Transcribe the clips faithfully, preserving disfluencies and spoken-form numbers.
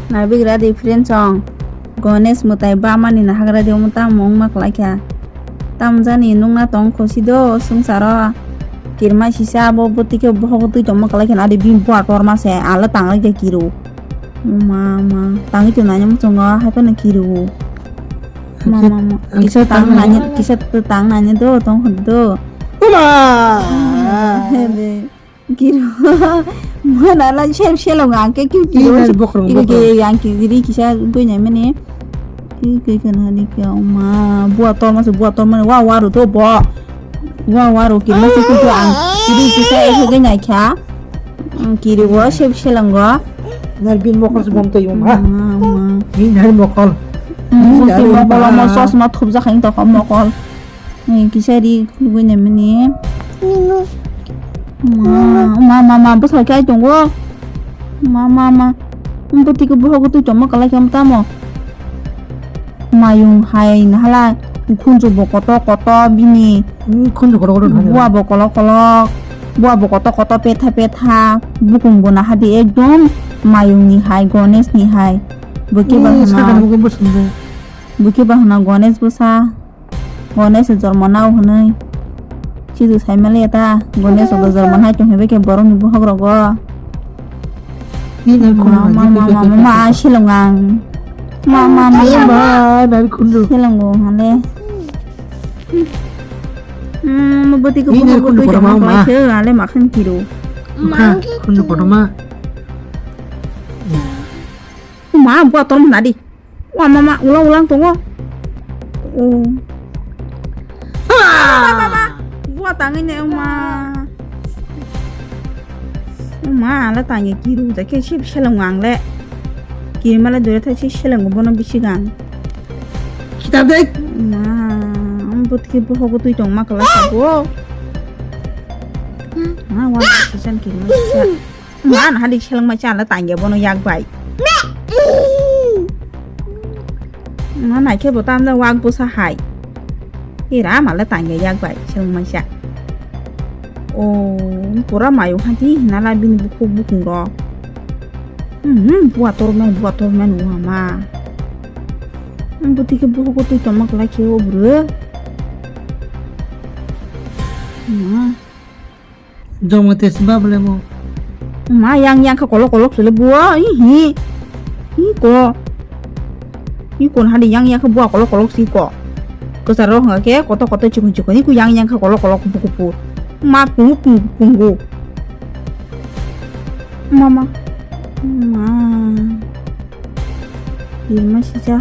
Naibigra di friend song. Ganesh mwtai bamani nahagra di omo tamo wngma kwlaikha. Tamjani nungna tong khosi do swngcharo. Kirma sisa abo bwtwi khe bohogo twi tongma kwlaikha na di bini bua torma se ala tanglaikha kiru. Ma ma tangwi tongnaino muchungo haiphano kiru. Ma ma ma. Kisa tang nani, kisa tang nani do tong do. Uma! Hebe. Kiro. Mana la sel sel ang ke kiu kiro. Ina bokhorok, bokhorok. Yang kiri kisa goi nai mane. Ki ki kan hani kya ma bua tor ma bua tor mane wa wa ro to bo. Wa wa ro ki ma se ku ang. Kiri kisa e goi nai kya. Kiri wo sel sel ang go. Nar bin mokol se bom to yum ha. Ma ma. Ni nar mokol. Mokol mo sos ma thup ja khain to mokol. Ni kisa ri khulugwi naimani. Ma, ma, ma, ma, bwsai khe ai tongo. Ma, ma, ma. Wng bwtwi khe bohogo twi tongma kwlai khe tamo. Mayung hai nahalai khunju bo koto koto bini. Khunju koto koto thani. Bua bo kolok kolok. Bua bo koto koto petha petha. Bukung bo nahadi ekdom mayung ni hai, Ganesh ni hai. Bwkhe bahana. Bwkhe bahana Ganesh bwsa. Ganesh se jormo nao hwnwi. Sidu saimaliya ta, Ganesh bo jormo nai tong hwnwi khe borokni bokhok rogo. Ma, ma, ma, ma, ma, ma, selong ang. Ma, ma, ma, ma, ma. Selongo hale. Hmm, bwtwi khe bokhok bwtwi tongma kwlai khe, ale makhang kiro. Khunju kotorma. Ma, bua torma nadi. Wa mama, ulang ulang tongo. Oh. Mama, mama. Bua tangwi ne ma. Ma, la tangwi kiru ja khe sip seleng ang le. Kiri mala dure thai sip seleng bono bisi gang. Kitab dek. Ma, am bot ke boho go tui tong ma kala sabo. Ma, wa sisan kiri ma. Ma, na hadi seleng ma chala tangwi bono yak bai. Ma, nai khe bo tamda wak bwsa hai. Ira mala tangwi yak bai seleng ma cha. O, pura mayo hati hinala bini bukhuk bukung ro. Hmm, bua tormen, bua tormen wa ma. Ang bwtwi khe bukhuk twi tongma kwlai khe o bwrwi. Ma. Joma test ba bole mo. Ma yang yang kha kolok kolok sele bua, ihi. Iko. Iko na hadi yang yang kha bua kolok kolok si ko. Kwcharo hwnga khe koto koto chikon chikon, iko yang yang kha kolok kolok kupu kupu. Ma kungu kungu kungu. Mama. Ma. Irma sisa.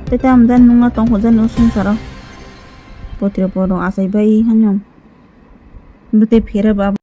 Tete amdan nunga tong hoja no sungsaro. Potro poro asai bai hanyom. Bwtwi phereba.